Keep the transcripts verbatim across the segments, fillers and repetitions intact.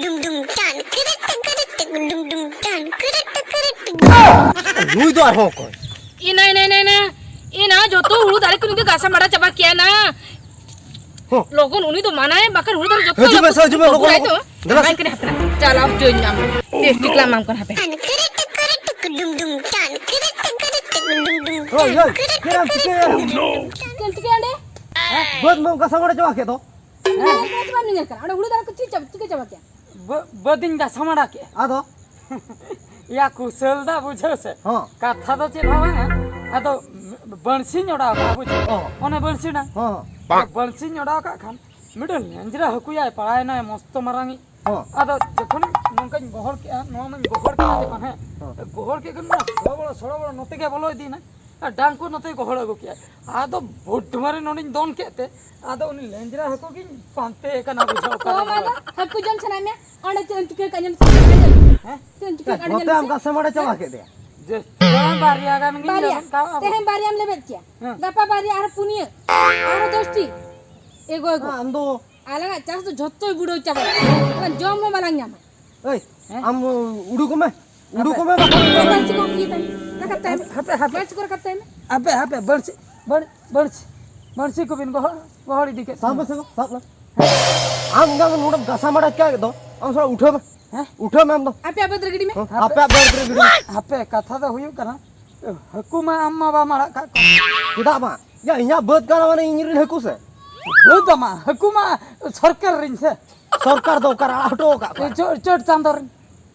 ᱰᱩᱢ ᱰᱩᱢ ᱴᱟᱱ ᱠᱤᱨᱤᱴ ᱠᱤᱨᱤᱴ ᱰᱩᱢ ᱰᱩᱢ ᱴᱟᱱ ᱠᱤᱨᱤᱴ ᱠᱤᱨᱤᱴ᱾ ᱱᱩᱭ ᱫᱚ ᱟᱨᱦᱚᱸ ᱚᱠᱚᱭ? ᱤᱱᱟ, ᱤᱱᱟ, ᱤᱱᱟ, ᱤᱱᱟ᱾ ᱤᱱᱟ ᱡᱚᱛᱚ ᱦᱩᱲᱩ ᱫᱟᱨᱮ ᱠᱚ ᱱᱤᱛ ᱫᱚ ᱜᱷᱟᱥᱟ ᱢᱟᱰᱟ ᱪᱟᱵᱟ ᱠᱮᱭᱟ ᱱᱟ᱾ ᱦᱚᱸ᱾ ᱞᱚᱜᱚᱱ ᱩᱱᱤ ᱫᱚ ᱢᱟᱱᱟᱭ, ᱵᱟᱠᱷᱟᱱ ᱦᱩᱲᱩ ᱫᱟᱨᱮ ᱡᱚᱛᱚ ᱦᱤᱡᱩᱜ ᱢᱮ, ᱨᱟᱹᱯᱩᱫ ᱥᱮ, ᱦᱤᱡᱩᱜ ᱢᱮ, ᱞᱚᱜᱚᱱ, ᱨᱟᱹᱯᱩᱫ ᱞᱚᱜᱚᱱ᱾ ᱫᱮᱞᱟ ᱥᱮ᱾ ᱮᱢᱟᱭ ᱠᱟᱱᱟ, ᱦᱟᱯᱮ᱾ ᱪᱟᱞᱟᱣ ᱦᱚᱪᱚᱧ ᱟᱢ᱾ ᱛᱤᱥ ᱴᱷᱤᱠ ᱞᱟᱝ ᱮᱢᱟᱢ ᱠᱟᱱᱟ, ᱦᱟᱯᱮ᱾ ᱴᱟᱱ ᱠᱤᱨᱤᱴ ᱠᱤᱨᱤᱴ ᱰᱩᱢ ᱰᱩᱢ ᱴᱟᱱ ᱠᱤᱨᱤᱴ ᱠᱤᱨᱤᱴ ᱰᱩᱢ ᱰᱩᱢ ᱦᱳᱭ, ᱴᱟᱱ ᱦᱳᱭ, ᱠᱤᱨᱤᱴ ᱪᱮᱫ ᱮᱢ ᱠᱤᱨᱤᱴ ᱪᱤᱠᱟᱹᱭᱟ? ᱰᱩᱢ ᱰᱩᱢ ᱴᱟᱱ᱾ ᱪᱮᱫ ᱮᱢ ᱪᱤᱠᱟᱹᱭᱟ ᱚᱸᱰᱮ? ᱵᱟᱹᱫᱽ ᱢᱟ ᱚᱱᱠᱟ ᱥᱟᱢᱟᱲ ᱪᱟᱵᱟ ᱠᱮᱫ ᱫᱚ᱾ ᱦᱮᱸ, ᱵᱟᱹᱫᱽ ᱵᱟᱢ ᱧᱮᱧᱮᱞ ᱠᱟᱱᱟ? ᱚᱸᱰᱮ ᱦᱩᱲᱩ ᱫᱟᱨᱮ ᱠᱚ ᱪᱮᱫ ᱪᱟᱵᱟ, ᱪᱤᱠᱟᱹ ᱪᱟᱵᱟ ᱠᱮᱜᱼᱟ? ᱵᱟᱹ-, ᱵᱟᱹᱫᱤᱧ ᱜᱷᱟᱥᱟ ᱢᱟᱰᱟ ᱠᱮᱜᱼᱟ᱾ ᱟᱫᱚ? ᱭᱟ ᱠᱩᱥᱟᱹᱞ ᱫᱟ, ᱵᱩᱡᱷᱟᱹᱣ ᱥᱮ᱾ ᱦᱚᱸ᱾ ᱠᱟᱛᱷᱟ ᱫᱚ ᱪᱮᱫ ᱦᱚᱸ ᱵᱟᱝᱟ᱾ ᱟᱫᱚ ᱵᱟᱹᱲᱥᱤᱧ ᱚᱰᱟᱣ ᱠᱟᱜᱼᱟ, ᱵᱩᱡᱷᱟᱹᱣ᱾ ᱦᱚᱸ᱾ ᱚᱱᱮ ᱵᱟᱹᱲᱥᱤ ᱰᱟᱝ᱾ ᱦᱚᱸ᱾ ᱟᱫᱚ ᱵᱟᱹᱲᱥᱤᱧ ᱚᱰᱟᱣ ᱠᱟᱜ ᱠᱷᱟᱱ ᱢᱤᱫᱴᱮᱱ ᱞᱮᱸᱡᱽᱨᱟ ᱦᱟᱹᱠᱩᱭᱟᱭ ᱯᱟᱲᱟᱣᱮᱱᱟᱭ ᱢᱚᱥᱛᱚ ᱢᱟᱨᱟᱝᱤᱡ᱾ ᱦᱚᱸ᱾ ᱟᱫᱚ ᱡᱚᱠᱷᱚᱱ ᱱᱚᱝᱠᱟᱧ ᱜᱚᱦᱚᱲ ᱠᱮᱜᱼᱟ, ᱱᱚᱣᱟ ᱢᱟᱧ ᱜᱚᱦᱚᱲ ᱠᱮᱜᱼᱟ ᱡᱚᱠᱷᱚᱱ, ᱦᱮᱸ, ᱦᱚᱸ᱾ ᱜᱚᱦᱚᱲ ᱠᱮᱫ ᱠᱷᱟᱱ ᱢᱟ ᱥᱚᱲᱚ ᱵᱚᱲᱚ, ᱥᱚᱲᱚ ᱵᱚᱲᱚ ᱱᱚᱛᱮ ᱜᱮ ᱵᱚᱞᱚ ᱤᱫᱤᱭᱮᱱᱟ᱾ ᱟᱨ ᱰᱟᱝ ᱠᱚ ᱱᱚᱛᱮ ᱜᱚᱦᱚᱲ ᱟᱹᱜᱩ ᱠᱮᱜᱼᱟ᱾ ᱟᱫᱚ ᱵᱷᱩᱴ ᱰᱩᱢᱟᱨᱤ ᱱᱚᱰᱮᱧ ᱫᱚᱱ ᱠᱮᱫ ᱛᱮ, ᱟᱫᱚ ᱩᱱᱤ ᱞᱮᱸᱡᱽᱨᱟ ᱦᱟᱹᱠᱩ ᱜᱤᱧ ᱯᱟᱱᱛᱮ ᱠᱟᱱᱟ, ᱵᱩᱡᱷᱟᱹᱣ ᱚ, ᱠᱟᱱᱟ ᱢᱟ ᱵᱚᱞᱮ᱾ ᱫᱚ ᱦᱟᱹᱠᱩ ᱡᱚᱢ ᱥᱟᱱᱟᱭᱮᱫ ᱢᱮᱭᱟ? ᱚᱸᱰᱮ ᱪᱮᱫ ᱮᱢ ᱪᱤᱠᱟᱹ ᱠᱟᱜ ᱧᱮᱞ ᱢᱮᱥᱮ? ᱦᱮᱸ? ᱪᱮᱫ ᱮᱢ ᱪᱤᱠᱟᱹ ᱠᱟᱜ ᱧᱮᱞ ᱱᱚᱛᱮ ᱟᱢ ᱢᱮᱥᱮ? ᱜᱷᱟᱥ ᱢᱟᱰᱟ ᱪᱟᱵᱟ ᱠᱮᱫ ᱫᱚᱭᱟ᱾ ᱡᱟᱹᱥᱛᱤ ᱫᱚ ᱵᱟᱝ, ᱵᱟᱨᱭᱟ ᱜᱟᱱ ᱜᱤᱧ ᱵᱟᱨᱭᱟ᱾ ᱡᱚᱢᱮᱫ ᱠᱟᱜᱼᱟ᱾ ᱛᱮᱦᱮᱧ ᱵᱟᱨᱭᱟᱢ ᱞᱮᱵᱮᱫ ᱠᱮᱭᱟ᱾ ᱦᱮᱸ᱾ ᱜᱟᱯᱟ ᱵᱟᱨᱭᱟ, ᱟᱨ ᱯᱩᱱᱭᱟᱹ, ᱟᱨ ᱫᱚᱥᱴᱤ᱾ ᱮᱜᱳ, ᱮᱜᱳ᱾ ᱟᱢ ᱫᱚ ᱟᱞᱟᱝᱟᱜ ᱪᱟᱥ ᱫᱚ ᱡᱷᱚᱛᱚᱭ ᱵᱩᱰᱟᱹᱣ ᱪᱟᱵᱟᱭᱟ᱾ ᱟᱞᱟᱝ ᱡᱚᱢ ᱦᱚᱸ ᱵᱟᱞᱟᱝ ᱧᱟᱢᱟ᱾ ᱮᱭ, ᱦᱮᱸ? ᱟᱢ ᱩᱰᱩᱠᱚᱜ ᱢᱮ, ᱩᱰᱩᱠᱚᱜ ᱢᱮ, ᱵᱟᱠᱷᱟᱱ ᱵᱟᱹᱲᱥᱤ ᱠᱚ ᱤᱭᱟᱹ ᱛᱟᱭ, ᱨᱟᱠᱟᱵ ᱛᱟᱭ ᱢᱮ᱾ ᱦᱟᱯᱮ, ᱦᱟᱯᱮ᱾ ᱵᱟᱹᱲᱥᱤ ᱠᱚ ᱨᱟᱠᱟᱵ ᱛᱟᱭ ᱢᱮ᱾ ᱦᱟᱯᱮ, ᱦᱟᱯᱮ, ᱵᱟᱹᱲᱥᱤ, ᱵᱟᱹᱲ-, ᱵᱟᱹᱲᱥᱤ, ᱵᱟᱹᱲᱥᱤ ᱠᱚᱵᱤᱱ ᱜᱚᱦᱚᱲ, ᱜᱚᱦᱚᱲ ᱤᱫᱤ ᱠᱮᱫ ᱥᱟᱵ ᱢᱮ ᱠᱷᱟᱱ᱾ ᱥᱮ ᱜᱚ, ᱥᱟᱵ ᱢᱮ᱾ ᱟᱢ ᱜᱮ ᱱᱚᱰᱮᱢ ᱜᱷᱟᱥᱟ ᱢᱟᱰᱟ ᱪᱤᱠᱟᱹ ᱠᱮᱫ ᱫᱚ? ᱟᱢ ᱥᱟᱞᱟ ᱩᱴᱷᱟᱹᱣ ᱢᱮ᱾ ᱦᱮᱸ? ᱩᱴᱷᱟᱹᱣ ᱢᱮ ᱟᱢ ᱫᱚ᱾ ᱟᱯᱮᱭᱟᱜ ᱵᱟᱹᱫᱽ ᱨᱮ ᱜᱤᱰᱤ ᱢᱮ᱾ ᱦᱮᱸ? ᱟᱯᱮᱭᱟᱜ ᱵᱟᱹᱫᱽ ᱨᱮ ᱜᱤᱰᱤ ᱢᱮ᱾ ᱦᱟᱯᱮ, ᱠᱟᱛᱷᱟ ᱫᱚ ᱦᱩᱭᱩᱜ ᱠᱟᱱᱟ, ᱦᱟᱹᱠᱩ ᱢᱟ ᱟᱢ ᱢᱟ ᱵᱟᱢ ᱟᱲᱟᱜ ᱠᱟᱜ ᱠᱚᱣᱟ᱾ ᱪᱮᱫᱟᱜ ᱵᱟᱝ? ᱭᱟ, ᱤᱧᱟᱹᱜ ᱵᱟᱹᱫᱽ ᱠᱟᱱᱟ ᱢᱟᱱᱮ ᱤᱧ ᱨᱮᱱ ᱦᱟᱹᱠᱩ ᱥᱮ? ᱵᱟᱹᱫᱽ ᱟᱢᱟᱜ, ᱦᱟᱹᱠᱩ ᱢᱟ ᱥᱚᱨᱠᱟᱨ ᱨᱤᱧ ᱥᱮ᱾ ᱥᱚᱨᱠᱟᱨ ᱫᱚ ᱚᱠᱟᱨᱮ ᱟᱲᱟᱜ ᱦᱚᱴᱚ ᱟᱠᱟᱫ ᱠᱚᱣᱟ? ᱪᱚᱴ, ᱪᱚᱴ ᱪᱟᱸᱫᱚ ᱨᱮ᱾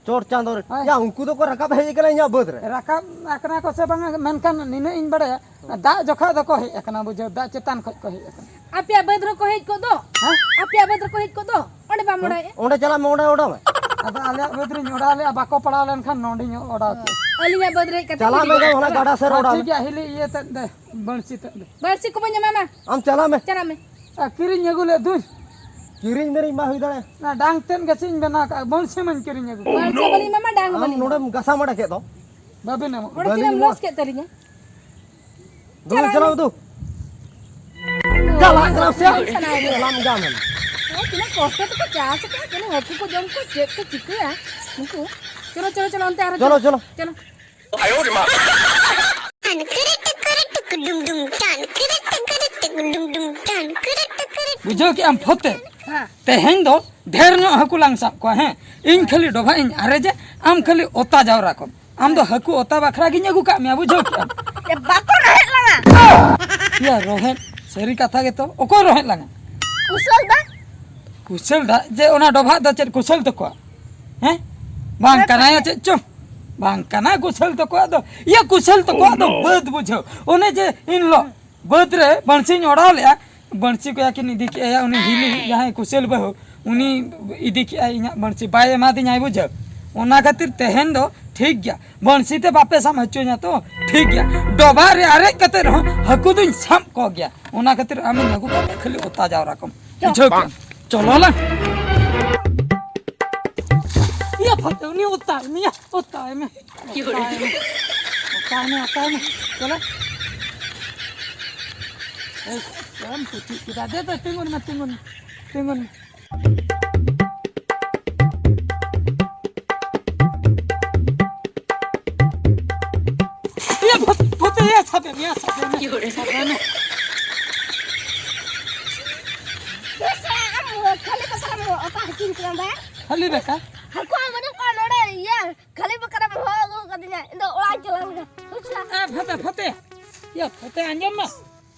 ᱪᱚᱴ ᱪᱟᱸᱫᱚ ᱨᱮ᱾ ᱦᱳᱭ᱾ ᱭᱟ, ᱩᱱᱠᱩ ᱫᱚᱠᱚ ᱨᱟᱠᱟᱵ ᱦᱮᱡ ᱟᱠᱟᱱᱟ ᱤᱧᱟᱹᱜ ᱵᱟᱹᱫᱽ ᱨᱮ᱾ ᱨᱟᱠᱟᱵ ᱟᱠᱟᱱᱟ ᱠᱚ ᱥᱮ ᱵᱟᱝᱟ, ᱢᱮᱱᱠᱷᱟᱱ ᱱᱤᱱᱟᱹᱜ ᱤᱧ ᱵᱟᱲᱟᱭᱟ, ᱫᱟᱜ ᱡᱚᱠᱷᱟ ᱫᱚᱠᱚ ᱦᱮᱡ ᱟᱠᱟᱱᱟ, ᱵᱩᱡᱷᱟᱹᱣ, ᱫᱟᱜ ᱪᱮᱛᱟᱱ ᱠᱷᱚᱡ ᱠᱚ ᱦᱮᱡ ᱟᱠᱟᱱᱟ᱾ ᱟᱯᱮᱭᱟᱜ ᱵᱟᱹᱫᱽ ᱨᱮᱠᱚ ᱦᱮᱡ ᱠᱚᱜ ᱫᱚ? ᱦᱮᱸ? ᱟᱯᱮᱭᱟᱜ ᱵᱟᱹᱫᱽ ᱨᱮᱠᱚ ᱦᱮᱡ ᱠᱚᱜ ᱫᱚ? ᱚᱸᱰᱮ ᱵᱟᱢ ᱦᱮᱸ? ᱚᱰᱟᱭᱮᱫᱼᱟ? ᱚᱸᱰᱮ ᱪᱟᱞᱟᱜ ᱢᱮ, ᱚᱸᱰᱮ ᱚᱰᱟᱣ ᱢᱮ᱾ ᱟᱫᱚ ᱟᱞᱮᱭᱟᱜ ᱵᱟᱹᱫᱽ ᱨᱤᱧ ᱚᱰᱟᱣ ᱞᱮᱜᱼᱟ, ᱵᱟᱠᱚ ᱯᱟᱲᱟᱣ ᱞᱮᱱᱠᱷᱟᱱ ᱱᱚᱰᱮᱧ ᱚᱰᱟᱣ ᱠᱮᱭᱟ᱾ ᱟᱹᱞᱤᱧᱟᱜ ᱵᱟᱹᱫᱽ ᱨᱮ ᱦᱮᱡ ᱠᱟᱛᱮ ᱪᱟᱞᱟᱜ ᱢᱮ, ᱠᱩᱞᱤ ᱚᱱᱟ ᱠᱚᱣᱟ᱾ ᱜᱟᱰᱟ ᱥᱮᱫ ᱨᱮ ᱟᱨ ᱚᱰᱟᱣ ᱴᱷᱤᱠ ᱢᱮ᱾ ᱜᱮᱭᱟ, ᱦᱤᱞᱤ ᱤᱭᱟᱹ ᱛᱮᱫ ᱫᱮ, ᱵᱟᱹᱲᱥᱤ ᱛᱮᱫ ᱫᱮ᱾ ᱵᱟᱹᱲᱥᱤ ᱠᱚᱵᱚᱱ ᱮᱢᱟᱢᱟ᱾ ᱟᱢ ᱪᱟᱞᱟᱜ ᱢᱮ᱾ ᱪᱟᱞᱟᱜ ᱢᱮ᱾ ᱟᱨ ᱠᱤᱨᱤᱧ ᱟᱹᱜᱩ ᱞᱮᱫ ᱫᱩᱧ᱾ ᱠᱤᱨᱤᱧ ᱢᱤᱨᱤᱧ ᱵᱟᱝ ᱦᱩᱭ ᱫᱟᱲᱮᱭᱟᱜᱼᱟ᱾ ᱚᱱᱟ ᱰᱟᱝ ᱛᱮᱫ ᱜᱮ ᱪᱮᱫ ᱤᱧ ᱵᱮᱱᱟᱣ ᱠᱟᱜᱼᱟ, ᱵᱟᱹᱲᱥᱤ ᱢᱟᱧ ᱠᱤᱨᱤᱧ ᱟᱹᱜᱩ ᱠᱟᱜᱼᱟ᱾ ᱵᱟᱹᱲᱥᱤ ᱵᱟᱹᱞᱤᱧ ᱮᱢᱟᱢᱟ, ᱰᱟᱝ ᱟᱢ ᱵᱟᱹᱞᱤᱧ ᱱᱚᱰᱮᱢ ᱮᱢᱟᱢᱟ᱾ ᱜᱟᱥᱟᱣ ᱢᱟᱰᱟ ᱠᱮᱫ ᱫᱚ᱾ ᱵᱟᱹᱵᱤᱱ ᱮᱢᱚᱜᱼᱟ᱾ ᱚᱸᱰᱮ ᱵᱟᱹᱧ ᱛᱤᱱᱟᱹᱜ ᱮᱢᱚᱜᱼᱟ᱾ ᱞᱚᱥ ᱠᱮᱫ ᱛᱟᱹᱞᱤᱧᱟ᱾ ᱫᱩ, ᱪᱟᱞᱟᱜ ᱪᱟᱞᱟᱣ ᱢᱮ᱾ ᱫᱩ᱾ ᱪᱟᱞᱟᱜ ᱪᱟᱞᱟᱣ ᱥᱮ᱾ ᱪᱟᱞᱟᱜ ᱪᱟᱞᱟᱣ ᱢᱮ᱾ ᱛᱤᱱᱟᱹᱜ ᱠᱚᱥᱴᱚ ᱛᱮᱠᱚ ᱪᱟᱥ ᱟᱠᱟᱫ, ᱪᱚᱞᱚ ᱦᱟᱹᱠᱩ ᱠᱚ ᱡᱚᱢ ᱠᱚ, ᱪᱮᱫ ᱠᱚ ᱪᱤᱠᱟᱹᱭᱟ ᱱᱩᱠᱩ? ᱪᱚᱞᱚ, ᱪᱚᱞᱚ, ᱪᱚᱞᱚ, ᱚᱱᱛᱮ ᱟᱨᱦᱚᱸ ᱪᱚᱞᱚ, ᱪᱚᱞᱚ᱾ ᱪᱚᱞᱚ᱾ ᱵᱩᱡᱷᱟᱹᱣ ᱠᱮᱜ ᱟᱢ ᱯᱷᱚᱛᱮ? ᱦᱮᱸ᱾ ᱛᱮᱦᱮᱧ ᱫᱚ ᱰᱷᱮᱨ ᱧᱚᱜ ᱦᱟᱹᱠᱩ ᱞᱟᱝ ᱥᱟᱵ ᱠᱚᱣᱟ, ᱦᱮᱸ? ᱤᱧ ᱠᱷᱟᱹᱞᱤ ᱰᱚᱵᱷᱟᱜ ᱤᱧ ᱟᱨᱮᱡᱟ, ᱟᱢ ᱠᱷᱟᱹᱞᱤ ᱚᱛᱟ ᱡᱟᱣᱨᱟ ᱠᱚᱢ᱾ ᱟᱢ ᱫᱚ ᱦᱟᱹᱠᱩ ᱚᱛᱟ ᱵᱟᱠᱷᱨᱟ ᱜᱤᱧ ᱟᱹᱜᱩ ᱠᱟᱜ ᱢᱮᱭᱟ, ᱵᱩᱡᱷᱟᱹᱣ ᱠᱮᱜ ᱟᱢ? ᱮ, ᱵᱟᱠᱚ ᱨᱚᱦᱮᱫ ᱞᱟᱝᱟ᱾ ᱭᱟ, ᱨᱚᱦᱮᱫ, ᱥᱟᱹᱨᱤ ᱠᱟᱛᱷᱟ ᱜᱮᱛᱚ, ᱚᱠᱚᱭ ᱨᱚᱦᱮᱫ ᱞᱟᱝᱟ? ᱠᱩᱥᱟᱹᱞ ᱫᱟ᱾ ᱠᱩᱥᱟᱹᱞ ᱫᱟ? ᱡᱮ ᱚᱱᱟ ᱰᱚᱵᱷᱟᱜ ᱫᱚ ᱪᱮᱫ ᱠᱩᱥᱟᱹᱞ ᱛᱟᱠᱚᱣᱟ? ᱦᱮᱸ? ᱵᱟᱝ ᱠᱟᱱᱟ ᱭᱟ ᱪᱮᱫ ᱪᱚ? ᱵᱟᱝ ᱠᱟᱱᱟ ᱠᱩᱥᱟᱹᱞ ᱛᱟᱠᱚᱣᱟᱜ ᱫᱚ᱾ ᱤᱭᱟᱹ, ᱠᱩᱥᱟᱹᱞ ᱛᱟᱠᱚᱣᱟᱜ ᱫᱚ ᱵᱟᱹᱫᱽ, ᱵᱩᱡᱷᱟᱹᱣ᱾ ᱚᱱᱮ ᱡᱮ ᱤᱱ ᱦᱤᱞᱳᱜ ᱵᱟᱹᱫᱽ ᱨᱮ ᱵᱟᱹᱲᱥᱤᱧ ᱚᱰᱟᱣ ᱞᱮᱜᱼᱟ, ᱵᱟᱹᱲᱥᱤ ᱠᱚᱭᱟ ᱠᱤᱱ ᱤᱫᱤ ᱠᱮᱜᱼᱟ, ᱩᱱᱤ ᱦᱤᱞᱤ ᱡᱟᱦᱟᱸᱭ ᱠᱩᱥᱟᱹᱞ ᱵᱟᱹᱦᱩ, ᱩᱱᱤ ᱤᱫᱤ ᱠᱮᱜᱼᱟᱭ ᱤᱧᱟᱹᱜ ᱵᱟᱹᱲᱥᱤ, ᱵᱟᱭ ᱮᱢᱟᱫᱤᱧᱟᱭ, ᱵᱩᱡᱷᱟᱹᱣ᱾ ᱚᱱᱟ ᱠᱷᱟᱹᱛᱤᱨ ᱛᱮᱦᱮᱧ ᱫᱚ ᱴᱷᱤᱠ ᱜᱮᱭᱟ, ᱵᱟᱹᱲᱥᱤ ᱛᱮ ᱵᱟᱯᱮ ᱥᱟᱵ ᱦᱚᱪᱚᱧᱟ ᱛᱚ, ᱴᱷᱤᱠ ᱜᱮᱭᱟ, ᱰᱚᱵᱷᱟᱜ ᱨᱮ ᱟᱨᱮᱡ ᱠᱟᱛᱮ ᱨᱮᱦᱚᱸ ᱦᱟᱹᱠᱩ ᱫᱚᱧ ᱥᱟᱵ ᱠᱚᱜᱮᱭᱟ᱾ ᱚᱱᱟ ᱠᱷᱟᱹᱛᱤᱨ ᱟᱢᱤᱧ ᱟᱹᱜᱩ ᱠᱟᱜ ᱢᱮᱭᱟ, ᱠᱷᱟᱹᱞᱤ ᱚᱛᱟ ᱡᱟᱣᱨᱟ ᱠᱚᱢ, ᱵᱩᱡᱷᱟᱹᱣ ᱠᱮᱜᱼᱟᱢ? ᱪᱚᱞᱚ ᱞᱟᱝ᱾ ᱤᱭᱟᱹ ᱯᱷᱟᱴᱮ, ᱩᱱᱤ ᱚᱛᱟ ᱢᱮᱭᱟ, ᱚᱛᱟ ᱢᱮ᱾ ᱚᱛᱟᱭ ᱢᱮ᱾ ᱚᱛᱟᱭ ᱢᱮ, ᱚᱛᱟᱭ ᱢᱮ᱾ ᱪᱚᱞᱚ᱾ ᱮᱭ, ᱪᱮᱫ ᱮᱢ ᱯᱩᱪᱩᱡ ᱠᱮᱫᱟ? ᱫᱮ, ᱫᱮ, ᱛᱤᱸᱜᱩᱱ ᱢᱮ, ᱛᱤᱸᱜᱩᱱ ᱢᱮ, ᱛᱤᱸᱜᱩᱱ ᱢᱮ᱾ ᱤᱭᱟᱹ, ᱯᱷᱚᱛ-, ᱯᱷᱚᱛᱮ, ᱤᱭᱟᱹ, ᱥᱟᱵᱮ ᱢᱮ, ᱥᱟᱵᱮ ᱢᱮ, ᱥᱟᱵᱮ ᱢᱮ᱾ ᱵᱮᱥ, ᱟᱢ ᱠᱷᱟᱹᱞᱤ ᱠᱟᱛᱷᱟ ᱨᱮᱢ ᱚᱛᱟ ᱦᱚᱪᱚᱧ ᱠᱟᱱᱟ ᱵᱟᱝ? ᱠᱷᱟᱹᱞᱤ ᱵᱮᱠᱟ? ᱦᱟᱹᱠᱩ ᱦᱚᱸ ᱵᱟᱹᱱᱩᱜ ᱠᱚᱣᱟ ᱱᱚᱰᱮ, ᱤᱭᱟᱹ, ᱠᱷᱟᱹᱞᱤ ᱵᱟᱠᱷᱨᱟᱢ ᱦᱚᱦᱚ ᱟᱹᱜᱩ ᱠᱟᱫᱤᱧᱟ, ᱤᱧ ᱫᱚ ᱚᱲᱟᱜ ᱤᱧ ᱪᱟᱞᱟᱣ ᱞᱮᱱᱟ᱾ ᱵᱩᱡᱽ ᱠᱮᱫᱟ? ᱮ, ᱯᱷᱚᱛᱮ, ᱯᱷᱚᱛᱮ᱾ ᱭᱟ, ᱯᱷᱚᱛᱮ, ᱟᱸᱡᱚᱢ ᱢᱮ᱾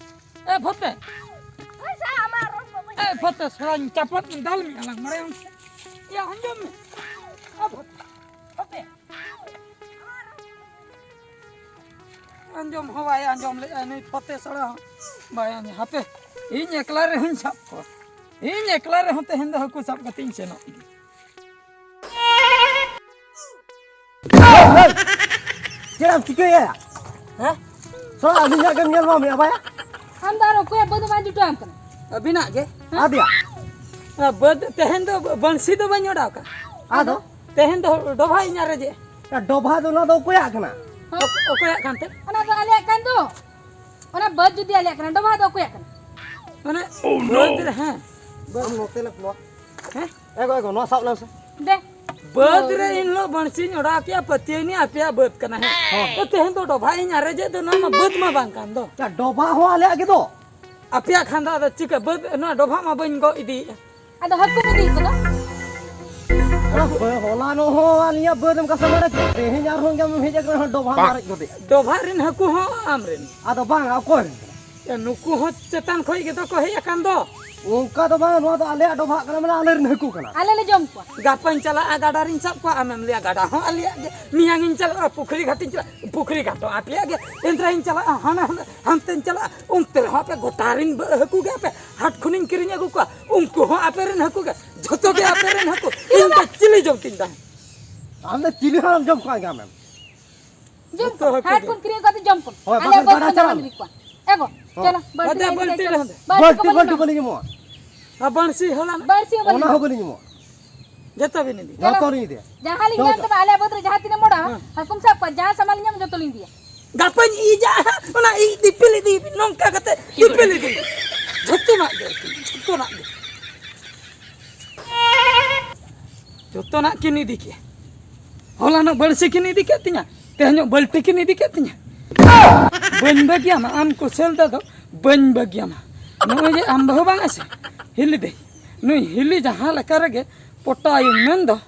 ᱮ, ᱯᱷᱚᱛᱮ᱾ ᱦᱳᱭ ᱥᱮ, ᱟᱢᱟᱜ ᱨᱚᱲ ᱠᱚ ᱵᱟᱹᱧ ᱮ, ᱯᱷᱚᱛᱮ, ᱥᱟᱞᱟᱧ ᱪᱟᱯᱟᱫ ᱫᱟᱞ ᱢᱮᱭᱟ ᱞᱟᱝ, ᱵᱟᱲᱟᱭᱟᱢ ᱥᱮ? ᱭᱟ, ᱟᱸᱡᱚᱢ ᱢᱮ᱾ ᱮ, ᱯᱷᱚᱛᱮ, ᱯᱷᱚᱛᱮ᱾ ᱟᱸᱡᱚᱢ ᱦᱚᱸ ᱵᱟᱭ ᱟᱸᱡᱚᱢ ᱞᱮᱫᱼᱟ ᱱᱩᱭ ᱯᱷᱚᱛᱮ ᱥᱟᱲᱟ ᱦᱚᱸ᱾ ᱵᱟᱭ ᱟᱸᱡᱚᱢ, ᱦᱟᱯᱮ, ᱤᱧ ᱮᱠᱞᱟ ᱨᱮᱦᱚᱸᱧ ᱥᱟᱵ ᱠᱚᱣᱟ᱾ ᱤᱧ ᱮᱠᱞᱟ ᱨᱮᱦᱚᱸ ᱛᱮᱦᱮᱧ ᱫᱚ ᱦᱟᱹᱠᱩ ᱥᱟᱵ ᱠᱟᱛᱮᱧ ᱥᱮᱱᱚᱜ ᱜᱮᱭᱟ᱾ ᱪᱮᱫ ᱮᱢ ᱪᱤᱠᱟᱹᱭᱟ? ᱦᱮᱸ? ᱥᱚᱲᱟ, ᱟᱹᱞᱤᱧᱟᱜ ᱜᱮᱢ ᱧᱮᱞ ᱢᱟ ᱢᱮᱫ ᱵᱟᱭᱟ᱾ ᱟᱢ ᱫᱚ ᱟᱨ ᱚᱠᱚᱭᱟᱜ ᱵᱟᱹᱫᱽ ᱵᱟᱝ ᱡᱩᱴᱟᱹᱣᱟᱢ ᱠᱟᱱᱟ? ᱟᱹᱵᱤᱱᱟᱜ ᱜᱮ? ᱦᱮᱸ? ᱟᱫᱮᱭᱟ? ᱚᱱᱟ ᱵᱟᱹᱫᱽ ᱛᱮᱦᱮᱧ ᱫᱚ ᱵᱟᱹᱲᱥᱤ ᱫᱚ ᱵᱟᱹᱧ ᱚᱰᱟᱣ ᱠᱟᱜᱼᱟ᱾ ᱟᱫᱚ? ᱛᱮᱦᱮᱧ ᱫᱚ ᱰᱚᱵᱷᱟᱜ ᱤᱧ ᱟᱨᱮᱡᱮᱜᱼᱟ᱾ ᱟᱨ ᱰᱚᱵᱷᱟᱜ ᱫᱚ ᱚᱱᱟ ᱫᱚ ᱚᱠᱚᱭᱟᱜ ᱠᱟᱱᱟ? ᱚᱠ-, ᱚᱠᱚᱭᱟᱜ ᱠᱟᱱᱛᱮ? ᱚᱱᱟ ᱫᱚ ᱟᱞᱮᱭᱟᱜ ᱠᱟᱱ ᱫᱚ᱾ ᱚᱱᱟ ᱵᱟᱹᱫᱽ ᱡᱩᱫᱤ ᱟᱞᱮᱭᱟᱜ ᱠᱟᱱᱟ, ᱰᱚᱵᱷᱟᱜ ᱫᱚ ᱚᱠᱚᱭᱟᱜ ᱠᱟᱱᱟ? ᱢᱟᱱᱮ, ᱵᱟᱹᱫᱽ ᱨᱮ, ᱦᱮᱸ, ᱟᱢ ᱱᱚᱛᱮ ᱞᱮ ᱯᱷᱳᱱᱟ᱾ ᱦᱮᱸ? ᱮᱜᱳ, ᱮᱜᱳ, ᱱᱚᱣᱟ ᱥᱟᱵ ᱞᱮᱢ ᱥᱮ᱾ ᱫᱮ᱾ ᱵᱟᱹᱫᱽ ᱨᱮ ᱤᱱ ᱦᱤᱞᱳᱜ ᱵᱟᱹᱲᱥᱤᱧ ᱚᱰᱟᱣ ᱠᱮᱜᱼᱟ, ᱯᱟᱹᱛᱭᱟᱹᱣ ᱱᱤᱧ ᱟᱯᱮᱭᱟᱜ ᱵᱟᱹᱫᱽ ᱠᱟᱱᱟ, ᱦᱮᱸ? ᱦᱚᱸ᱾ ᱛᱚ, ᱛᱮᱦᱮᱧ ᱫᱚ ᱰᱚᱵᱷᱟᱜ ᱤᱧ ᱟᱨᱮᱡᱮᱫ ᱫᱚ, ᱱᱚᱣᱟ ᱢᱟ ᱵᱟᱹᱫᱽ ᱢᱟ ᱵᱟᱝ ᱠᱟᱱ ᱫᱚ᱾ ᱪᱟ, ᱰᱚᱵᱷᱟᱜ ᱦᱚᱸ ᱟᱞᱮᱭᱟᱜ ᱜᱮ ᱫᱚ᱾ ᱟᱯᱮᱭᱟᱜ ᱠᱷᱟᱱ ᱫᱚ ᱟᱫᱚ ᱪᱤᱠᱟᱹ? ᱵᱟᱹᱫᱽ, ᱱᱚᱣᱟ ᱰᱚᱵᱷᱟᱜ ᱢᱟ ᱵᱟᱹᱧ ᱜᱚᱜ ᱤᱫᱤᱭᱮᱫᱼᱟ᱾ ᱟᱫᱚ ᱦᱟᱹᱠᱩ ᱢᱟ ᱤᱫᱤ ᱠᱚᱫᱚ? ᱟᱫᱚ ᱦᱚᱞᱟ ᱱᱚᱜ ᱦᱚᱸ ᱟᱹᱞᱤᱧᱟᱜ ᱵᱟᱹᱫᱽ ᱮᱢ ᱠᱟᱥᱟ ᱵᱟᱲᱟ ᱠᱮᱫ, ᱛᱮᱦᱮᱧ ᱟᱨᱦᱚᱸ ᱜᱮᱢ ᱦᱮᱡ ᱟᱠᱟᱱᱟ ᱰᱚᱵᱷᱟᱜ ᱟᱨᱮᱡ ᱠᱟᱛᱮ᱾ ᱰᱚᱵᱷᱟᱜ ᱨᱮᱱ ᱦᱟᱹᱠᱩ ᱦᱚᱸ ᱟᱢ ᱨᱮᱱ? ᱟᱫᱚ ᱵᱟᱝ, ᱚᱠᱚᱭ ᱨᱮᱱ ᱠᱟᱱᱟ? ᱮ, ᱱᱩᱠᱩ ᱦᱚᱸ ᱪᱮᱛᱟᱱ ᱠᱷᱚᱡ ᱜᱮᱫᱚ ᱠᱚ ᱦᱮᱡ ᱟᱠᱟᱱ ᱫᱚ᱾ ᱚᱱᱠᱟ ᱫᱚ ᱵᱟᱝ, ᱱᱚᱣᱟ ᱫᱚ ᱟᱞᱮᱭᱟᱜ ᱰᱚᱵᱷᱟᱜ ᱠᱟᱱᱟ, ᱢᱟᱱᱮ ᱟᱞᱮ ᱨᱮᱱ ᱦᱟᱹᱠᱩ ᱠᱟᱱᱟ᱾ ᱟᱞᱮ ᱞᱮ ᱡᱚᱢ ᱠᱚᱣᱟ᱾ ᱜᱟᱯᱟᱧ ᱪᱟᱞᱟᱜᱼᱟ, ᱜᱟᱰᱟ ᱨᱤᱧ ᱥᱟᱵ ᱠᱚᱣᱟ, ᱟᱢᱮᱢ ᱞᱟᱹᱭᱟ ᱜᱟᱰᱟ ᱦᱚᱸ ᱟᱞᱮᱭᱟᱜ ᱜᱮ᱾ ᱢᱮᱭᱟᱝ ᱤᱧ ᱪᱟᱞᱟᱜᱼᱟ, ᱯᱩᱠᱷᱨᱤ ᱜᱷᱟᱴᱤᱧ ᱪᱟᱞᱟᱜᱼᱟ, ᱯᱩᱠᱷᱨᱤ ᱜᱷᱟᱴ ᱦᱚᱸ ᱟᱯᱮᱭᱟᱜ ᱜᱮ᱾ ᱮᱱᱛᱮ ᱨᱮᱦᱚᱸᱧ ᱪᱟᱞᱟᱜᱼᱟ, ᱦᱟᱱᱟ ᱦᱟᱱᱟ ᱦᱟᱱᱛᱮᱧ ᱪᱟᱞᱟᱜᱼᱟ, ᱚᱱᱛᱮ ᱨᱮᱦᱚᱸ ᱟᱯᱮ ᱜᱚᱴᱟ ᱨᱤᱱ ᱵᱟᱹ-, ᱦᱟᱹᱠᱩ ᱜᱮ ᱟᱯᱮ᱾ ᱦᱟᱴ ᱠᱷᱚᱱᱤᱧ ᱠᱤᱨᱤᱧ ᱟᱹᱜᱩ ᱠᱚᱣᱟ, ᱩᱱᱠᱩ ᱦᱚᱸ ᱟᱯᱮ ᱨᱮᱱ ᱦᱟᱹᱠᱩ ᱜᱮ, ᱡᱷᱚᱛᱚ ᱜᱮ ᱟᱯᱮ ᱨᱮᱱ ᱦᱟᱹᱠᱩ᱾ ᱤᱧ ᱫᱚ ᱪᱤᱞᱤ ᱡᱚᱢ ᱛᱤᱧ ᱛᱟᱦᱮᱸ? ᱟᱢ ᱫᱚ ᱪᱤᱞᱤ ᱦᱚᱸ ᱡᱚᱢ ᱠᱚᱣᱟ ᱜᱮ ᱟᱢᱮᱢ᱾ ᱡᱚᱢ ᱡᱚᱛᱚ ᱠᱚᱢ, ᱦᱟᱹᱠᱩ ᱦᱟᱴ ᱜᱮ᱾ ᱠᱷᱚᱱ ᱠᱤᱨᱤᱧ ᱟᱹᱜᱩ ᱠᱟᱛᱮ ᱡᱚᱢ ᱠᱚᱢ᱾ ᱦᱳᱭ, ᱟᱞᱮ ᱵᱟᱠᱷᱟᱱ ᱵᱟᱹᱫᱽ ᱜᱟᱰᱟ ᱠᱷᱚᱱ ᱪᱟᱞᱟᱜ ᱡᱟᱦᱟᱸ ᱢᱮ᱾ ᱤᱫᱤ ᱠᱚᱣᱟ᱾ ᱮ ᱜᱚ, ᱦᱚᱸ᱾ ᱪᱚᱞᱚ, ᱵᱟᱹᱞᱛᱤ ᱵᱟᱹᱫᱮ ᱞᱟᱹᱭᱤᱧ ᱵᱟᱹᱞᱛᱤ ᱛᱮ, ᱨᱮᱦᱚᱸ ᱫᱮ᱾ ᱵᱟᱹᱞᱛᱤ ᱵᱟᱹᱞᱛᱤ ᱠᱚ ᱵᱟᱹᱞᱛᱤ ᱵᱟᱹᱞᱤᱧ ᱮᱢᱚᱜᱼᱟ᱾ ᱟᱨ ᱵᱟᱹᱲᱥᱤ ᱦᱚᱞᱟᱱᱟᱜ? ᱵᱟᱹᱲᱥᱤ ᱦᱚᱸ ᱚᱱᱟ ᱵᱟᱹᱞᱤᱧ ᱦᱚᱸ ᱮᱢᱚᱜᱼᱟ᱾ ᱵᱟᱹᱞᱤᱧ ᱮᱢᱚᱜᱼᱟ᱾ ᱡᱚᱛᱚ ᱵᱤᱱ ᱤᱫᱤ᱾ ᱪᱚᱞᱚ᱾ ᱡᱚᱛᱚ ᱞᱤᱧ ᱤᱫᱤᱭᱟ᱾ ᱡᱟᱦᱟᱸ ᱞᱤᱧ ᱪᱚᱞᱚ, ᱧᱟᱢ ᱪᱚᱞᱚ᱾ ᱛᱟᱯᱮ ᱟᱞᱮᱭᱟᱜ ᱵᱟᱹᱫᱽ ᱨᱮ ᱡᱟᱦᱟᱸ ᱛᱤᱱᱟᱹᱜ ᱢᱚᱲᱟ, ᱦᱮᱸ᱾ ᱦᱟᱹᱠᱩᱢ ᱥᱟᱵ ᱠᱚᱣᱟ, ᱡᱟᱦᱟᱸ ᱥᱟᱢᱟᱱ ᱞᱤᱧ ᱧᱟᱢ ᱡᱚᱛᱚ ᱞᱤᱧ ᱤᱫᱤᱭᱟ᱾ ᱜᱟᱯᱟᱧ ᱤᱡᱟ ᱦᱟᱸᱜ, ᱚᱱᱟ ᱤᱡ ᱫᱤᱯᱤᱞ ᱤᱫᱤ ᱱᱚᱝᱠᱟ ᱠᱟᱛᱮ ᱫᱤᱯᱤᱞ ᱤᱫᱤ᱾ ᱡᱚᱛᱚᱱᱟᱜ ᱜᱮ, ᱡᱚᱛᱚᱱᱟᱜ ᱜᱮ᱾ ᱡᱚᱛᱚᱱᱟᱜ ᱠᱤᱱ ᱤᱫᱤ ᱠᱮᱫ᱾ ᱦᱚᱞᱟᱱᱚᱜ ᱵᱟᱹᱲᱥᱤ ᱠᱤᱱ ᱤᱫᱤ ᱠᱮᱫ ᱛᱤᱧᱟ, ᱛᱮᱦᱮᱧᱚᱜ ᱵᱟᱹᱞᱴᱤ ᱠᱤᱱ ᱤᱫᱤ ᱠᱮᱫ ᱛᱤᱧᱟ᱾ ᱵᱟᱹᱧ ᱵᱟᱹᱜᱤᱭᱟᱢᱟ ᱟᱢ ᱠᱩᱥᱟᱹᱞ ᱫᱟ ᱫᱚ, ᱵᱟᱹᱧ ᱵᱟᱹᱜᱤᱭᱟᱢᱟ᱾ ᱱᱚᱜᱼᱚᱭ ᱡᱮ ᱟᱢ ᱵᱟᱹᱦᱩ ᱵᱟᱝ ᱟᱥᱮ, ᱦᱤᱞᱤ ᱫᱟᱹᱭ, ᱱᱩᱭ ᱦᱤᱞᱤ ᱡᱟᱦᱟᱸ ᱞᱮᱠᱟ ᱨᱮᱜᱮ ᱯᱚᱴᱟᱣᱤᱧ ᱢᱮᱱ ᱫᱚ,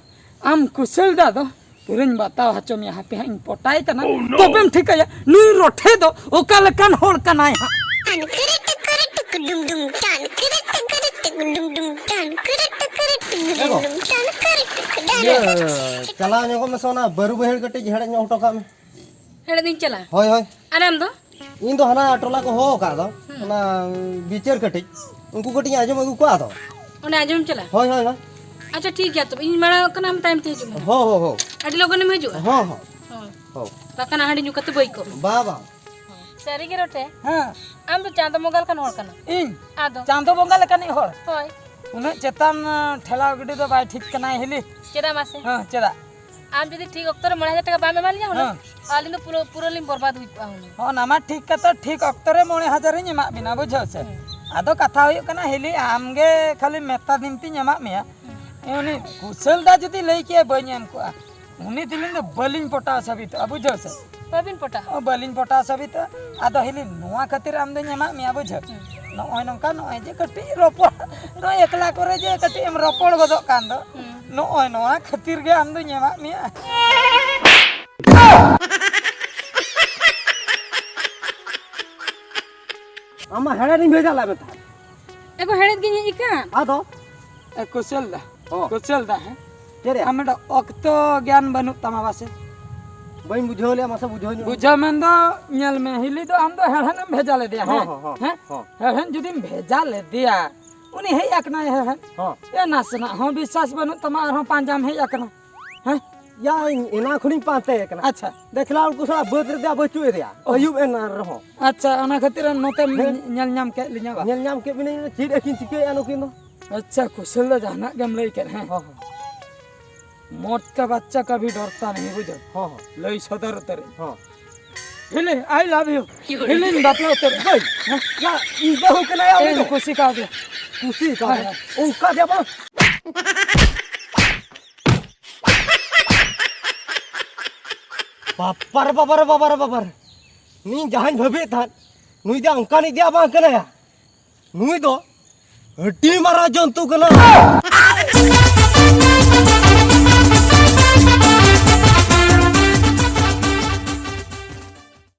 ᱟᱢ ᱠᱩᱥᱟᱹᱞ ᱫᱟ ᱫᱚ ᱯᱩᱨᱟᱹᱧ ᱵᱟᱛᱟᱣ ᱦᱚᱪᱚ ᱢᱮᱭᱟ, ᱦᱟᱯᱮ ᱦᱟᱸᱜ ᱤᱧ ᱯᱚᱴᱟᱭ ᱠᱟᱱᱟ᱾ ᱛᱚᱵᱮᱢ ᱴᱷᱤᱠᱟᱹᱭᱟ ᱱᱩᱭ ᱨᱚᱴᱷᱮ ᱫᱚ ᱚᱠᱟ ᱞᱮᱠᱟᱱ ᱦᱚᱲ ᱠᱟᱱᱟᱭ ᱦᱟᱸᱜ᱾ ᱴᱟᱱ ᱠᱤᱨᱤ ᱴᱤᱠᱤᱨᱤ ᱴᱤᱠᱤ ᱰᱩᱢ ᱰᱩᱢ, ᱴᱟᱱ ᱠᱤᱨᱤ ᱴᱤᱠᱤᱨᱤ ᱴᱤᱠᱤ ᱰᱩᱢ ᱰᱩᱢ, ᱴᱟᱱ ᱠᱤᱨᱤ ᱴᱤᱠᱤᱨᱤ ᱴᱤᱠᱤ ᱰᱩᱢ ᱰᱩᱢ, ᱴᱟᱱ ᱠᱤᱨᱤ ᱴᱤᱠᱤ ᱰᱩᱢ ᱰᱩᱢ᱾ ᱤᱭᱟᱹ, ᱪᱟᱞᱟᱣ ᱧᱚᱜᱚᱜ ᱢᱮᱥᱮ, ᱚᱱᱟ ᱵᱟᱹᱨᱩ ᱵᱟᱹᱭᱦᱟᱹᱲ ᱠᱟᱹᱴᱤᱡ ᱦᱮᱲᱦᱮᱫ ᱧᱚᱜ ᱦᱚᱴᱚ ᱠᱟᱜ ᱢᱮ᱾ ᱦᱮᱲᱦᱮᱫ ᱤᱧ ᱪᱟᱞᱟᱜᱼᱟ᱾ ᱦᱳᱭ, ᱦᱳᱭ᱾ ᱟᱨ ᱟᱢ ᱫᱚ? ᱤᱧ ᱫᱚ ᱦᱟᱱᱟ ᱴᱚᱞᱟ ᱠᱚ ᱦᱚᱦᱚ ᱟᱠᱟᱫ ᱫᱚ, ᱦᱩᱸ᱾ ᱚᱱᱟ ᱵᱤᱪᱟᱹᱨ ᱠᱟᱹᱴᱤᱡ, ᱩᱱᱠᱩ ᱠᱟᱹᱴᱤᱡ ᱤᱧ ᱟᱸᱡᱚᱢ ᱟᱹᱜᱩ ᱠᱚᱣᱟ ᱟᱫᱚ᱾ ᱚᱸᱰᱮ ᱟᱸᱡᱚᱢ ᱪᱟᱞᱟᱜᱼᱟ? ᱦᱳᱭ, ᱦᱳᱭ, ᱦᱳᱭ᱾ ᱟᱪᱪᱷᱟ, ᱴᱷᱤᱠ ᱜᱮᱭᱟ, ᱛᱚᱵᱮ ᱤᱧ ᱢᱟᱲᱟᱝ ᱠᱟᱱᱟ, ᱟᱢ ᱛᱟᱭᱚᱢ ᱛᱮ ᱦᱤᱡᱩᱜ ᱢᱮ᱾ ᱦᱚᱸ, ᱦᱚᱸ, ᱦᱚᱸ᱾ ᱟᱹᱰᱤ ᱞᱚᱜᱚᱱᱮᱢ ᱦᱤᱡᱩᱜᱼᱟ? ᱦᱚᱸ, ᱦᱚᱸ᱾ ᱦᱚᱸ᱾ ᱦᱚᱸ᱾ ᱵᱟᱠᱷᱟᱱ ᱦᱟᱺᱰᱤ ᱧᱩ ᱠᱟᱛᱮ ᱵᱟᱹᱭ ᱠᱚᱜ ᱢᱮ᱾ ᱵᱟ, ᱵᱟ᱾ ᱥᱟᱹᱨᱤ ᱜᱮ ᱨᱚᱴᱮ? ᱦᱮᱸ᱾ ᱟᱢ ᱫᱚ ᱪᱟᱸᱫᱚ ᱵᱚᱸᱜᱟ ᱞᱮᱠᱟᱱ ᱦᱚᱲ ᱠᱟᱱᱟ᱾ ᱤᱧ? ᱟᱫᱚ? ᱪᱟᱸᱫᱚ ᱵᱚᱸᱜᱟ ᱞᱮᱠᱟᱱᱤᱡ ᱦᱚᱲ? ᱦᱳᱭ᱾ ᱩᱱᱟᱹᱜ ᱪᱮᱛᱟᱱ, ᱟᱸ, ᱴᱷᱮᱞᱟᱣ ᱜᱤᱰᱤ ᱫᱚ ᱵᱟᱭ ᱴᱷᱤᱠ ᱠᱟᱱᱟ, ᱦᱤᱞᱤ᱾ ᱪᱮᱫᱟᱜ ᱢᱟᱥᱮ? ᱦᱮᱸ, ᱪᱮᱫᱟᱜ? ᱟᱢ ᱡᱩᱫᱤ ᱴᱷᱤᱠ ᱚᱠᱛᱚ ᱨᱮ ᱢᱚᱬᱮ ᱦᱟᱡᱟᱨ ᱴᱟᱠᱟ ᱵᱟᱢ ᱮᱢᱟ ᱞᱤᱧᱟ ᱦᱩᱱᱟᱹᱝ, ᱦᱮᱸ᱾ ᱟᱹᱞᱤᱧ ᱫᱚ ᱯᱩᱨᱟᱹ, ᱯᱩᱨᱟᱹ ᱞᱤᱧ ᱵᱚᱨᱵᱟᱫ ᱦᱩᱭ ᱠᱚᱜᱼᱟ ᱦᱩᱱᱟᱹᱝ᱾ ᱦᱚᱸ, ᱚᱱᱟ ᱢᱟ ᱴᱷᱤᱠ ᱠᱟᱛᱷᱟ, ᱴᱷᱤᱠ ᱚᱠᱛᱚ ᱨᱮ ᱢᱚᱬᱮ ᱦᱟᱡᱟᱨ ᱤᱧ ᱮᱢᱟᱜ ᱵᱤᱱᱟ, ᱵᱩᱡᱷᱟᱹᱣ ᱥᱮ? ᱦᱮᱸ᱾ ᱟᱫᱚ ᱠᱟᱛᱷᱟ ᱦᱩᱭᱩᱜ ᱠᱟᱱᱟ, ᱦᱤᱞᱤ, ᱟᱢᱜᱮ ᱠᱷᱟᱹᱞᱤ ᱢᱮᱛᱟ ᱫᱤᱱ ᱛᱤᱧ ᱮᱢᱟᱜ ᱢᱮᱭᱟ᱾ ᱩᱱᱤ ᱠᱩᱥᱟᱹᱞ ᱫᱟ ᱡᱩᱫᱤ ᱞᱟᱹᱭ ᱠᱮᱭᱟ, ᱵᱟᱹᱧ ᱮᱢ ᱠᱚᱜᱼᱟ᱾ ᱩᱱᱤ ᱛᱤᱞᱤᱧ ᱫᱚ ᱵᱟᱹᱞᱤᱧ ᱯᱚᱴᱟᱣ ᱥᱟᱹᱵᱤᱛᱚᱜᱼᱟ, ᱵᱩᱡᱷᱟᱹᱣ ᱥᱮ? ᱵᱟᱹᱵᱤᱱ ᱯᱚᱴᱟᱣ? ᱚ, ᱵᱟᱹᱞᱤᱧ ᱯᱚᱴᱟᱣ ᱥᱟᱹᱵᱤᱛᱚᱜᱼᱟ᱾ ᱟᱫᱚ ᱦᱤᱞᱤ, ᱱᱚᱣᱟ ᱠᱷᱟᱹᱛᱤᱨ ᱟᱢ ᱫᱚᱧ ᱮᱢᱟᱜ ᱢᱮᱭᱟ, ᱵᱩᱡᱷᱟᱹᱣ? ᱦᱩᱸ᱾ ᱱᱚᱜᱼᱚᱭ ᱱᱚᱝᱠᱟ, ᱱᱚᱜᱼᱚᱭ ᱡᱮ ᱠᱟᱹᱴᱤᱡ ᱨᱚᱯᱚᱲ, ᱱᱚᱜᱼᱚᱭ ᱮᱠᱞᱟ ᱠᱚᱨᱮ ᱡᱮ ᱠᱟᱹᱴᱤᱡ ᱮᱢ ᱨᱚᱯᱚᱲ ᱜᱚᱫᱚᱜ ᱠᱟᱱ ᱫᱚ, ᱦᱩᱸ᱾ ᱱᱚᱜᱼᱚᱭ ᱱᱚᱣᱟ ᱠᱷᱟᱹᱛᱤᱨ ᱜᱮ ᱟᱢ ᱫᱚᱧ ᱮᱢᱟᱜ ᱢᱮᱭᱟ᱾ ᱟᱢ ᱢᱟ ᱦᱮᱲᱮᱫ ᱤᱧ ᱵᱷᱮᱡᱟ ᱞᱮᱫ ᱢᱮ ᱛᱟᱦᱮᱸᱫ᱾ ᱮ ᱜᱚ, ᱦᱮᱲᱮᱫ ᱜᱤᱧ ᱦᱮᱡ ᱟᱠᱟᱱ᱾ ᱟᱫᱚ? ᱮ, ᱠᱩᱥᱟᱹᱞ ᱫᱟ᱾ ᱦᱚᱸ᱾ ᱠᱩᱥᱟᱹᱞ ᱫᱟ, ᱦᱮᱸ? ᱪᱮᱫ ᱨᱮᱭᱟᱜ? ᱟᱢ ᱢᱤᱫᱴᱟᱝ ᱚᱠᱛᱚ ᱜᱮᱭᱟᱱ ᱵᱟᱹᱱᱩᱜ ᱛᱟᱢᱟ ᱵᱟᱥᱮ? ᱵᱟᱹᱧ ᱵᱩᱡᱷᱟᱹᱣ ᱞᱮᱭᱟ, ᱢᱟᱥᱮ ᱵᱩᱡᱷᱟᱹᱣ ᱧᱚᱜ ᱢᱮ᱾ ᱵᱩᱡᱷᱟᱹᱣ ᱢᱮᱱ ᱫᱚ, ᱧᱮᱞ ᱢᱮ, ᱦᱤᱞᱤ ᱫᱚ ᱟᱢ ᱫᱚ ᱦᱮᱲᱦᱮᱫ ᱮᱢ ᱵᱷᱮᱡᱟ ᱞᱮᱫᱮᱭᱟ, ᱦᱚᱸ, ᱦᱮᱸ? ᱦᱚᱸ, ᱦᱚᱸ, ᱦᱮᱸ? ᱦᱚᱸ᱾ ᱦᱮᱲᱦᱮᱫ ᱡᱩᱫᱤᱢ ᱵᱷᱮᱡᱟ ᱞᱮᱫᱮᱭᱟ, ᱩᱱᱤ ᱦᱮᱡ ᱟᱠᱟᱱᱟᱭ ᱦᱮᱲᱦᱮᱫ᱾ ᱦᱚᱸ᱾ ᱮ, ᱱᱟᱥᱮᱱᱟᱜ ᱦᱚᱸ ᱵᱤᱥᱥᱟᱥ ᱵᱟᱹᱱᱩᱜ ᱛᱟᱢᱟ, ᱟᱨᱦᱚᱸ ᱯᱟᱸᱡᱟᱢ ᱦᱮᱡ ᱟᱠᱟᱱᱟ, ᱦᱮᱸ? ᱭᱟ, ᱤᱧ ᱮᱱᱟ ᱠᱷᱚᱱᱤᱧ ᱯᱟᱱᱛᱮ ᱠᱟᱱᱟ᱾ ᱟᱪᱪᱷᱟ᱾ ᱫᱮᱠᱷᱞᱟ ᱩᱱᱠᱩ ᱥᱟᱞᱟᱜ ᱵᱟᱹᱫᱽ ᱨᱮ ᱫᱮᱭᱟ ᱵᱟᱹᱪᱩᱜ ᱮ ᱫᱮᱭᱟ᱾ ᱚ᱾ ᱟᱹᱭᱩᱵ ᱮᱱ ᱨᱮᱦᱚᱸ᱾ ᱟᱪᱪᱷᱟ, ᱚᱱᱟ ᱠᱷᱟᱹᱛᱤᱨ ᱱᱚᱛᱮᱢ ᱦᱮᱸ᱾ ᱧᱮᱞ ᱧᱟᱢ ᱠᱮᱫ ᱞᱤᱧᱟ ᱵᱟ? ᱧᱮᱞ ᱧᱟᱢ ᱠᱮᱫ ᱵᱤᱱᱟᱹᱧ, ᱪᱮᱫ ᱟᱹᱠᱤᱱ ᱪᱤᱠᱟᱹᱭᱮᱫᱼᱟ ᱱᱩᱠᱤᱱ ᱫᱚ? ᱟᱪᱪᱷᱟ, ᱠᱩᱥᱟᱹᱞ ᱫᱚ ᱡᱟᱦᱟᱱᱟᱜ ᱜᱮᱢ ᱞᱟᱹᱭ ᱠᱮᱫ, ᱦᱮᱸ? ᱦᱚᱸ, ᱦᱚᱸ᱾ ᱢᱚᱫ ᱠᱟ ᱵᱟᱪᱪᱟ ᱠᱟᱵᱷᱤ ᱰᱚᱨᱛᱟ ᱱᱟᱦᱤ, ᱵᱩᱡᱷᱟᱹᱣ? ᱦᱚᱸ, ᱦᱚᱸ᱾ ᱞᱟᱹᱭ ᱥᱚᱫᱚᱨ ᱩᱛᱟᱹᱨ᱾ ᱦᱚᱸ᱾ ᱦᱤᱞᱤ, I love you᱾ ᱦᱤᱞᱤᱧ ᱵᱟᱯᱞᱟ ᱩᱛᱟᱹᱨ᱾ ᱦᱳᱭ᱾ ᱦᱮᱸ? ᱭᱟ, ᱤᱧ ᱵᱟᱹᱦᱩ ᱠᱟᱱᱟᱭᱟ ᱩᱱᱤ ᱤᱧ ᱫᱚ᱾ ᱠᱩᱥᱤ ᱠᱟᱣᱫᱮᱭᱟ᱾ ᱠᱩᱥᱤ ᱠᱟᱣᱫᱮᱭᱟ᱾ ᱦᱳᱭ, ᱦᱳᱭ᱾ ᱚᱱᱠᱟ ᱫᱮ ᱵᱟᱝ᱾ ᱵᱟᱯᱟᱨ, ᱵᱟᱵᱟᱨ, ᱵᱟᱵᱟᱨ, ᱵᱟᱵᱟᱨ᱾ ᱱᱩᱭ ᱡᱟᱦᱟᱸᱧ ᱵᱷᱟᱹᱵᱤᱭᱮᱫ ᱛᱟᱦᱮᱸᱫ, ᱱᱩᱭ ᱫᱚ ᱚᱱᱠᱟᱱᱤᱡ ᱫᱚ ᱵᱟᱝ ᱠᱟᱱᱟᱭᱟ᱾ ᱱᱩᱭ ᱫᱚ ᱟᱹᱰᱤ ᱢᱟᱨᱟᱝ ᱡᱚᱱᱛᱩ ᱠᱟᱱᱟ᱾